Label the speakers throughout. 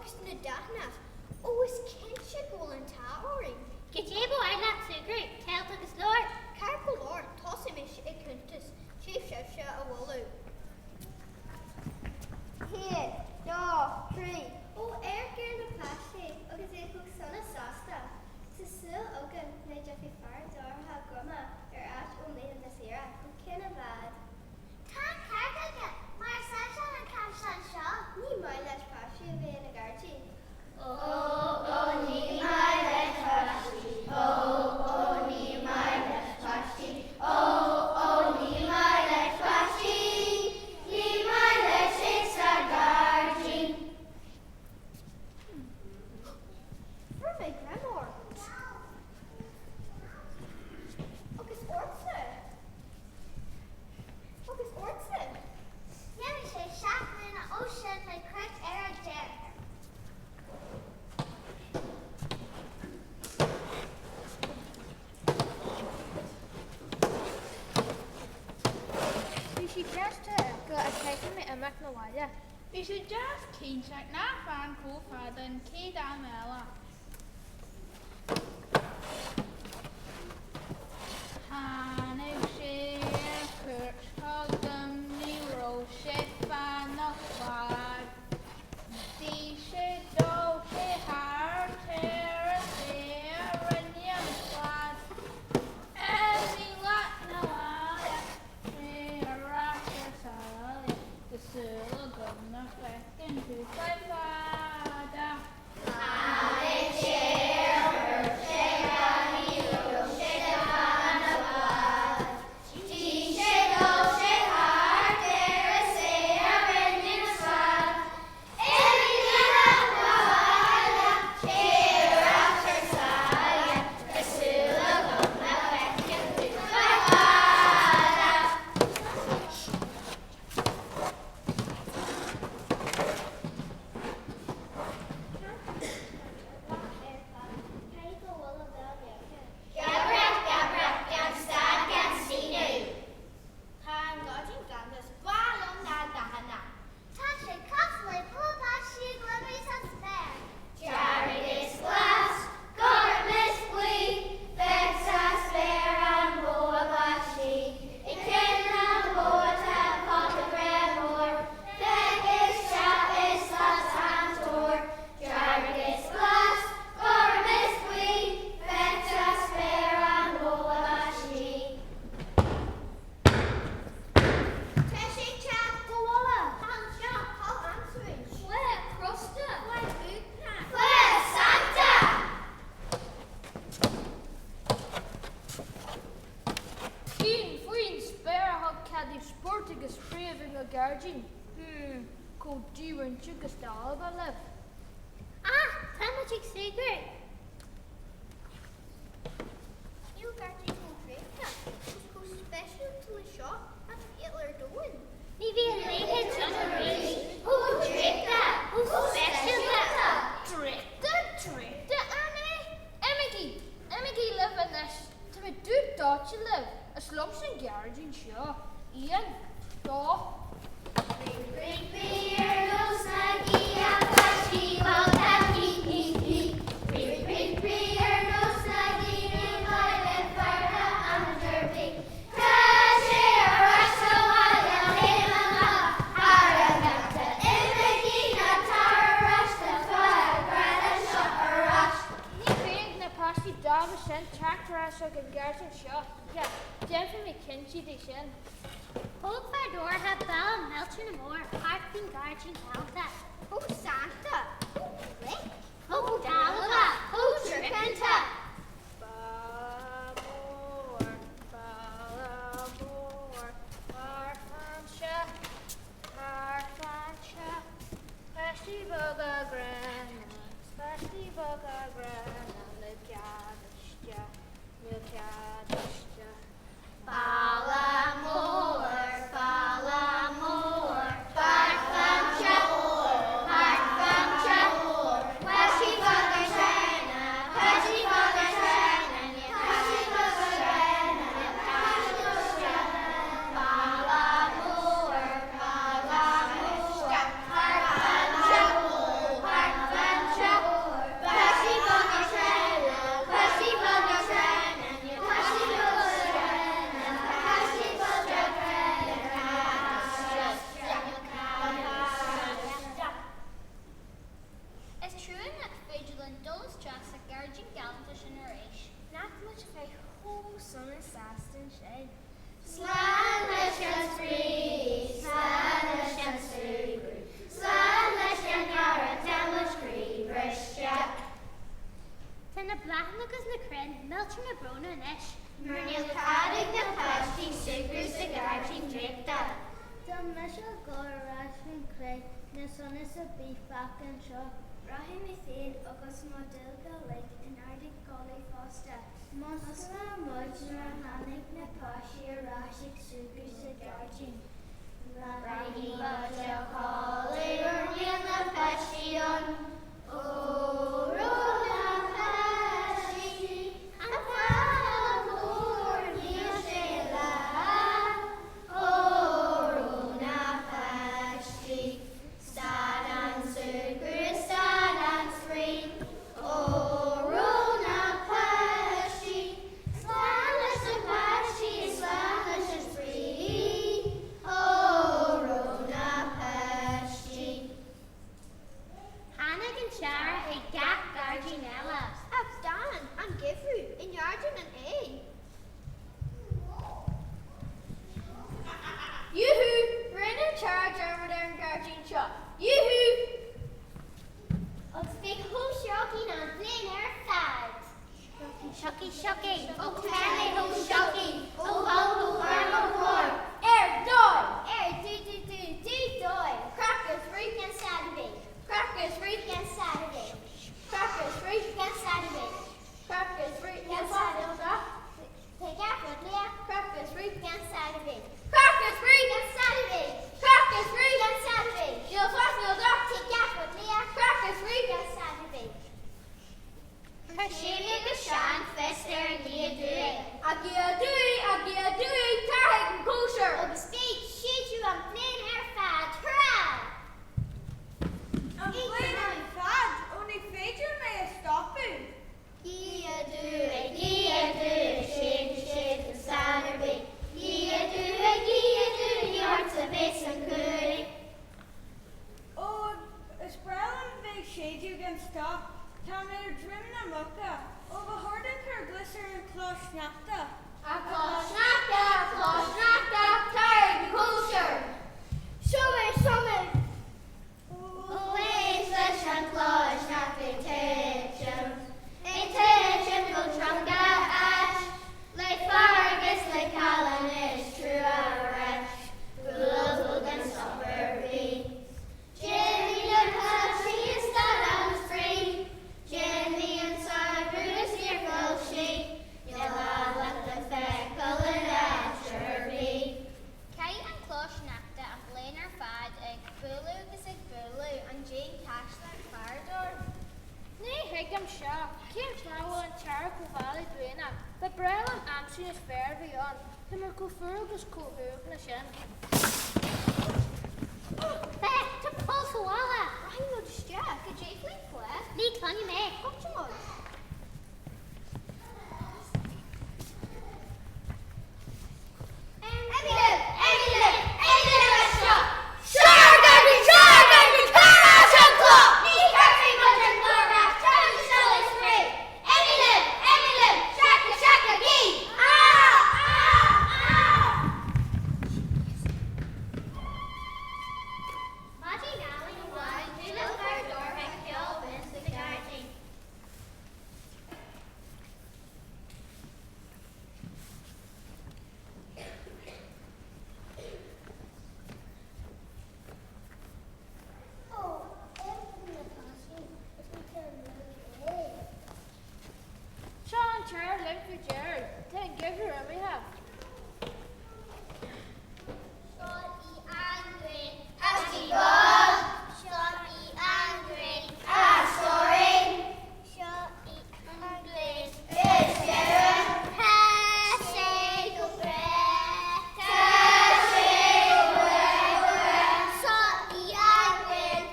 Speaker 1: Agus na dathanna, ó is cinnte go bhfuil an t-ádh orainn.
Speaker 2: Cad é ba mhaith leat súgradh, ceilt agus leabhar?
Speaker 1: Ceart go leor, tosóidh mise ag cuntas, thig sibhse a bhualadh.
Speaker 3: 1, 2, 3. Ó amharc ar na páistí agus iad chomh sona sásta. Tá súil agam nach dtiocfaidh fear dorcha gruama ar ais ón laethanta saoire go ceann i bhfad.
Speaker 2: Tá an ceart aige, mar is ait liom an caisleán seo.
Speaker 3: Ní maith leis páistí a bheith ina gairdín.
Speaker 4: Ó ó ní maith leis páistí, ó ó ní maith leis páistí, ó ó ní maith leis páistí, ní maith leis insa ghairdín.
Speaker 1: Fuair mé greim ort. Agus ortsa. Agus ortsa.
Speaker 2: D'imigh sé 7 mbliana ó sin le cuairt ar a dheartháir.
Speaker 5: Bhí sí ceist acu a caithfidh mé imeacht na bhaile.
Speaker 6: Bhí sé deas cinnte nach fan chomh fada an chéad am eile. Tháinig sé ar cuairt chugam, ní raibh sé fánach bhfad. D'ith sé, d'ól sé thart ar an té a rinne an slad. Imigh leat na bhaile, téigh ar ais ar sáile, Tá súil agam nach bhfeiceann tú le fada.
Speaker 4: Tháinig sé ar cuairt chugam, ní raibh sé fánach i bhfad. D'ith sé d'ól sé thart air is é a rinne an slad. Imigh leat na bhaile, téigh ar ais ar sáile, Tá súil agam nach bhfeiceann tú le fada. Geamaireacht, geamaireacht, gan stad gan staonadh.
Speaker 6: Tá an gairdín gann is breá liom na dathanna.
Speaker 2: Tá sé cosúil le bua báistí ag léimt sa spéir.
Speaker 4: Dearg is glas, gorm is buí, bheith sa spéir an bogha báistí. I gceann an bhogha tá pota breá mór, Féach isteach is las an tor. Dearg is glas, gorm is buí, bheith sa spéir an bogha báistí.
Speaker 1: Tá sé te, go bhfuil. Tá anseo, tá ansin. Cluiche crosta. Cluiche uaigneach.
Speaker 4: Cluiche Santa!
Speaker 5: Cén faoin spéir a thug cead daoibh spórt agus spraoi a bheith i mo ghairdín? Hmm, chomh dímhúinte agus dalba libh.
Speaker 2: Ah, tá muid ag súgradh.
Speaker 1: Níl gairdín chomh draíochta agus chomh speisialta le seo áit ar bith ar domhan.
Speaker 2: Ní bhíonn a leithéid ann arís. Chomh draíochta, chomh speisialta.
Speaker 5: Draíochta, draíochta, an ea? Imígí! Imígí libh anois! Tá mé dubh dóite libh! Is liomsa an gairdín seo. Aon, dó.
Speaker 4: Ring, ring, brí ar nós na gíog páistí beaga hí hí hí. Ring, ring, brí ar nós na ndaoine baile feartha an Derby. Tá sé ar ais sa bhaile léim amach thar an ngeata. Imígí ná tar ar ais tá fear gránna seo ar ais.
Speaker 5: Ní bheidh na páistí dalba sin teacht ar ais chuig an ghairdín seo. Déanfaidh mé cinnte de sin.
Speaker 2: Thóg fear dorcha balla millteanach mór thart faoin ghairdín galánta.
Speaker 1: Chomh Santa, chomh glic.
Speaker 2: Chomh dalba, chomh truacánta.
Speaker 5: Balla mór, balla mór, thart anseo, thart anseo, páistí beaga gránna, páistí beaga gránna, níl cead isteach, níl cead isteach.
Speaker 4: Balla mór, balla mór, thart anseo, thart anseo, páistí beaga gránna, páistí beaga gránna, níl páistí beaga gránna, níl cead isteach. Balla mór, balla mór, thart anseo, thart
Speaker 3: sona sásta ansin.
Speaker 4: Slán leis an spraoi, slán leis an súgradh, slán leis an gcara, tá mo chroí briste.
Speaker 2: Tá na bláthanna agus na crainn millte na bróna anois.
Speaker 4: Mar níl cead ag na páistí súgradh sa ghairdín draíochta.
Speaker 3: Tá mise ag dul ar ais chun cré, níl sonas ar bith fágtha anseo. Rachaidh mé féin agus mo duilliúga uilig in airde codladh fosta. Mhuscail muid nuair a tháinig na páistí ar ais ag súgradh sa ghairdín.
Speaker 4: Rachaidh muid a chodladh nuair níl na páistí ann. Óró na páistí, an faichill mhór níl sé lá. Óró na páistí, stad an súgradh is stad an spraoi. Óró na páistí, slán leis na páistí is slán leis an spraoi. Óró na páistí.
Speaker 2: Tháinig an t-earrach chuig gach gairdín eile.
Speaker 1: Ach d'fhan an geimhreadh i ngairdín an fhéich.
Speaker 5: Yúhú! Rinne an t-earrach dearmad ar an ghairdín seo. Yúhú!
Speaker 2: Agus beidh cóisir againn an bhliain ar fad. Siocaí, siocaí, ó tá mé chomh siocaí, ó hó hó ar mo thóir.
Speaker 5: Ar dóigh!
Speaker 1: Ar do do do do dóigh. Craic is spraoi gan stad ar bith. Craic is spraoi gan stad ar bith. Craic is spraoi gan stad ar bith. Craic is spraoi gan stad ar bith. Tá gach rud liath. Craic is spraoi gan stad ar bith. Craic is spraoi gan stad ar bith. Craic is spraoi gan stad ar bith. Níl fás níl dath.
Speaker 2: Tá gach rud liath.
Speaker 5: Craic is spraoi
Speaker 1: gan stad ar bith.
Speaker 2: Chuir Séimí agus Seán fios ar an nGaoth Aduaidh.
Speaker 5: A Ghaoth Aduaidh, a Ghaoth Aduaidh, tar chuig an gcóisir!
Speaker 1: Agus beidh séideadh an bhliain ar fad, hurrá!
Speaker 7: An bhliain ar fad? Ó ní féidir mé a stopadh!
Speaker 4: Gaoth aduaidh, gaoth aduaidh, séideadh, séideadh gan stad ar bith. Gaoth aduaidh, gaoth aduaidh, ní ort a bheas an cúram.
Speaker 7: Ó, is breá liom bheith ag séideadh gan stop. Tá mé ar droim na muice. Ó, ba chóir dom cur gluais ar an chlós sneachta.
Speaker 5: A chlós sneachta, a chlós sneachta, tar ag an gcóisir!
Speaker 1: Seo mé, seo mé!
Speaker 4: Ó, éist leis an chlós sneachta ag titim, ag titim go trom go hait, le fearg is le callán is trua arais, bualadh gan stop ar bith. D'imigh na páistí is stad an spraoi, d'imigh an samhradh is níor phill sé, níl athleacht le feiceáil in áit ar bith.
Speaker 1: Chaith an clós sneachta an bhliain ar fad ag bualadh agus ag bualadh an díon caisleáin Pharador.
Speaker 5: Ní thuigim seo, cén fáth a bhfuil an t-earrach chomh uaillmhianach? Ba bhreá liom aimsir níos fearr a bheith ann. Tá mé chomh fuar agus chomh huaigneach sin.
Speaker 2: Féach, tá poll sa bhalla!
Speaker 1: Rachaidh muid isteach. Cad é faoin chloch?
Speaker 2: Ní chluinim é.
Speaker 1: Tchífidh muid.
Speaker 2: Maidin álainn amháin, bhuail an fear ag ceol binn sa ghairdín.
Speaker 3: Ó, imigh na páistí is ní féidir leo é.
Speaker 5: Seo an t-earrach linn faoi dheireadh. Tá an geimhreadh imithe.
Speaker 1: Seo í an ghrian.
Speaker 2: Seo í an ghrian.
Speaker 1: Seo í an ghrian.
Speaker 4: Is deireadh.
Speaker 1: Tá sé go breá.
Speaker 4: Tá sé go breá, go breá.
Speaker 1: Seo í an ghrian.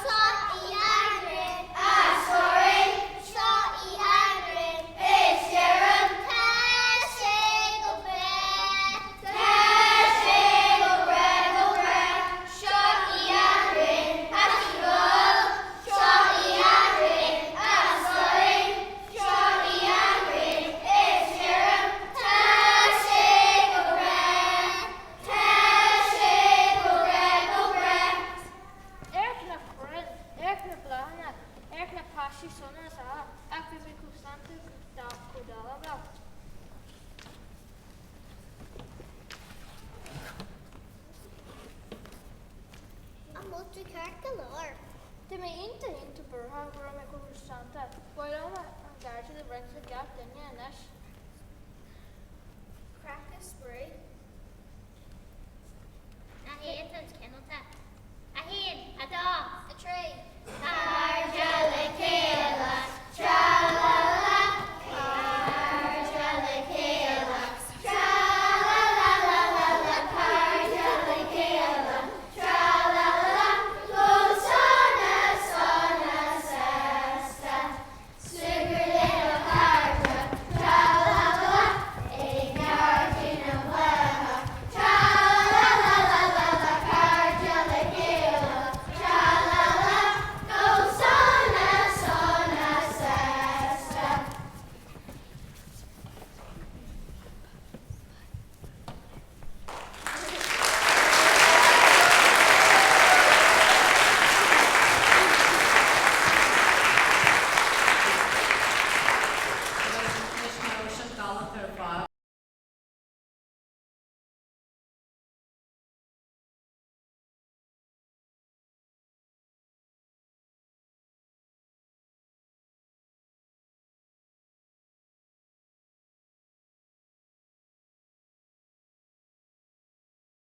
Speaker 1: Seo í an ghrian. Seo í an ghrian.
Speaker 4: Is
Speaker 5: sé sona is ea, ach bhí mé chomh sannta chomh dalba.
Speaker 1: An bhfuil tú ceart go leor?
Speaker 5: Tá mé iontach iontach buartha go raibh mé chomh sannta. Ba mhaith liom an gairdín a roinnt le gach duine anois.
Speaker 1: Craic is spraoi.
Speaker 2: Na héadan.